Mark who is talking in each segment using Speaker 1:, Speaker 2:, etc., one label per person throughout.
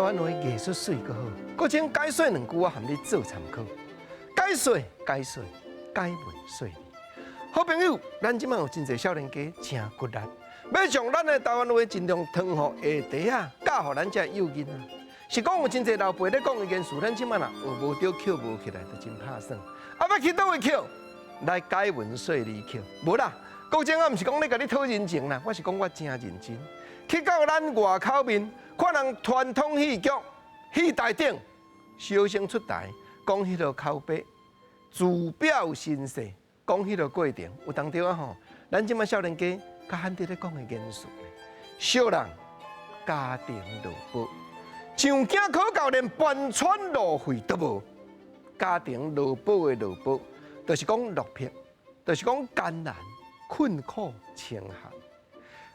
Speaker 1: 灣話藝術媠閣好。閣請解說兩句，我含你做參考。解說，解說，解文說理。好朋友，咱這擺有真濟少年家誠骨力，欲將咱的台灣話盡量傳予下代仔，教予咱這幼囡仔。是講有真濟老輩咧講的言辭，咱這擺若學無著，抾無起來，就真拍算。啊，欲去佗位抾？來解文說理抾。無啦，國政啊，毋是講咧共你討人情啦，我是講我誠認真。去到咱外口面，看人傳統戲劇戲台頂，小生出台，講彼个口白，自表身世，講彼个過程，有當著啊吼。咱這擺少年家較罕佇咧講的言辭，小人家庭落魄，上京考到連搬遷路費都無。家庭落魄的落魄，就是講落魄，就是講艱難、困苦、清寒。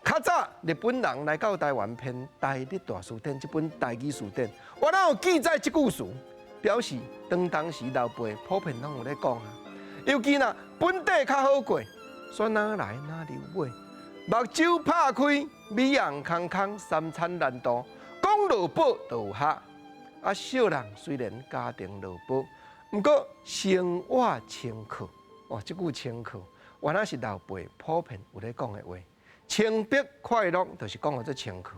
Speaker 1: 較早日本人來到台灣編台日大辭典，這本台語辭典，原來有記載這句詞，表示當當時老輩普遍攏有咧講啊。尤其若本地較好過，煞哪來哪溜尾，目睭拍開，米紅空空，三餐難度，講落魄就有效。啊，小人雖然家庭落魄，毋過生活清苦。哦，這句清苦，原來是老輩普遍有咧講的話。清白快樂，就是講予做清苦。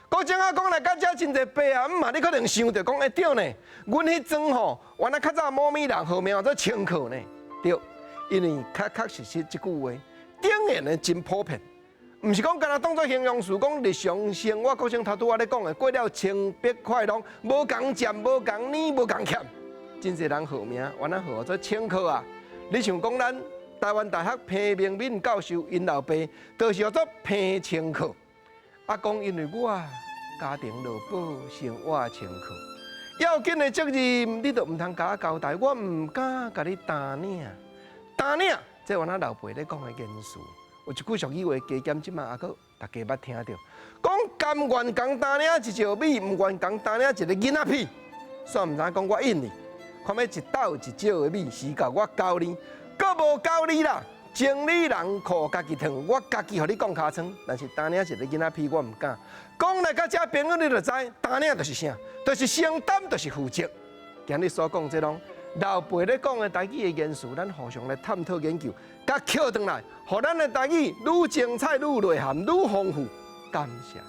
Speaker 1: 閣前仔講來到遮真濟爸啊姆嘛，你可能想著講會對呢。阮彼陣吼，原來較早某咪人號名做清苦呢。對，因為確確實實這句話，頂然的真普遍，毋是講干焦當做形容詞，講日常生活過程頭拄仔咧講的，過了清白快樂，無仝佔，無仝奶，無仝欠。真濟人號名，原來號做清苦啊！你像講咱台灣大學彭明敏教授，𪜶老爸就是叫做彭清靠。啊，講因為我家庭落魄，生活清苦，要緊的責任你都毋通共我交代，我毋敢共你擔領。擔領，這原來老輩咧講的言辭，有一句俗語話，加減這擺猶閣大家捌聽著，講甘願共擔領一石米，毋願共擔領一个囡仔屁。煞毋知影講我應你，看欲一斗一石的米，時到我交你，閣無交你啦。情理人褲家己脫，我家己予你摃尻川，但是擔領一个囡仔屁，我毋敢。講來到遮朋友，你就知擔領就是啥，就是承擔，就是負責。今日所講這攏老輩咧講的台語的言辭，咱互相來探討研究，共抾轉來，予咱的台語愈精彩、愈內涵、愈豐富。感謝。